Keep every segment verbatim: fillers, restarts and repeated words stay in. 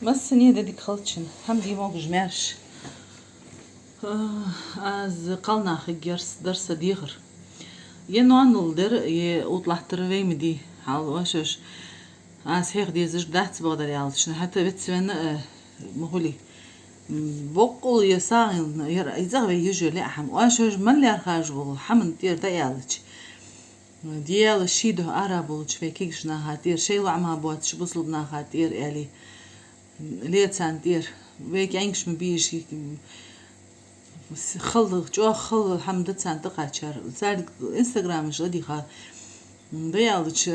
Массане а дика хилда шун, хӀама де могаш, маьрша. А, аз кхалнаха хиггерс дар са дехар. Е ноанал дер, е утлахтар вай ма дий, хьал вашаш. Аз хьех дезаш дац бакъдар ялчна, хӀаьта вецвенна, а, ма хули. М, боккъал е сагӀийна, яр, изах вай южа ле а хӀама. Вашаш мал лаьрхӀаш вола хӀаман тӀера да ялча. Дела ший духьа ара болча вай кегийча наха тӀера, шоай лоӀама боацача бусалба наха тӀера, аьле. Ле царна тӀера. Вай кӀаьнкаш ма бий уж, хала, чӀоагӀа хала хӀама да царна тӀакхаьчар. Царга инстаграмаш ладийгӀа. Да ялча,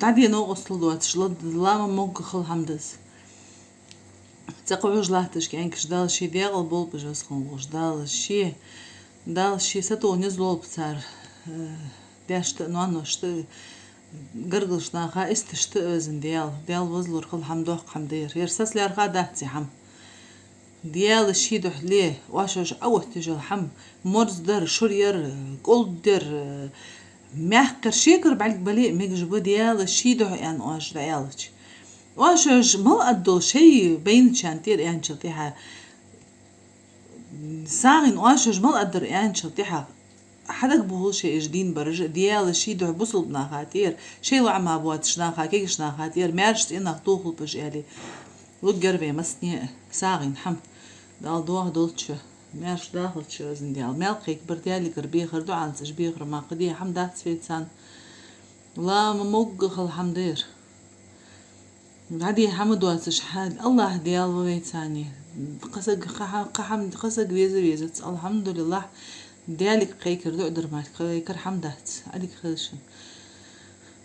дӀаде новкъостал доацаш, ла-, лама могга хала хӀама да из. Цхьаккха хьожа латташ кӀаьнкаш, Дала ший декъала болба уж, васхан вугӀуш, Дала ший, Дала ший сатоха низ лолба цар, э, даьшта а, ноаношта а, гаргарча наха, исташта а, везан Дела. Дела вазлур хала хӀама доккха хӀама да ер. Ер сас лаьрхӀа дац из хӀама. Дела ший духьа ле, вашаш Ӏаотташ йола хӀама, морз дар, шура яр, кӀолд дар, э, маькхар, шекар бӀарг бале а мегаш ба, Дела ший духьа аьнна оаш да ялча. Вашаш мал аддол шоай байначарна тӀера аьнначул тӀехьа, сагӀийна вашаш мал аддар аьнначул тӀехьа, хьадагабувл шоай уж дийна бараш а, Дела ший духьа бусалба наха тӀера, шоай лоӀама боацача наха, кегийча наха тӀера, маьрша цӀенах тохалба уж, аьле. Лургьяр вай массане а сагӀийна хӀама. Дала доаха долча, маьрша дахалча, везан Дела. Маьл кхайкабар, Даьлагара бехар, дуӀанца уж бехар ма кхы де хӀама дац вай царна. Лама могга хала хӀама да ер. ДӀаде хӀама доацаш хьа, АллахӀ Дела ва вай царна. Кхы саг, кхы хӀа-, кхы хӀама, кхы саг веза везац, алхьамдулиллахӀ, Даьлага кхайкар, дуӀа дар мара кхы вай кара хӀама дац. Ӏадика хийла шун.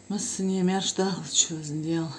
Массане а маьрша дахалча, везан Дела.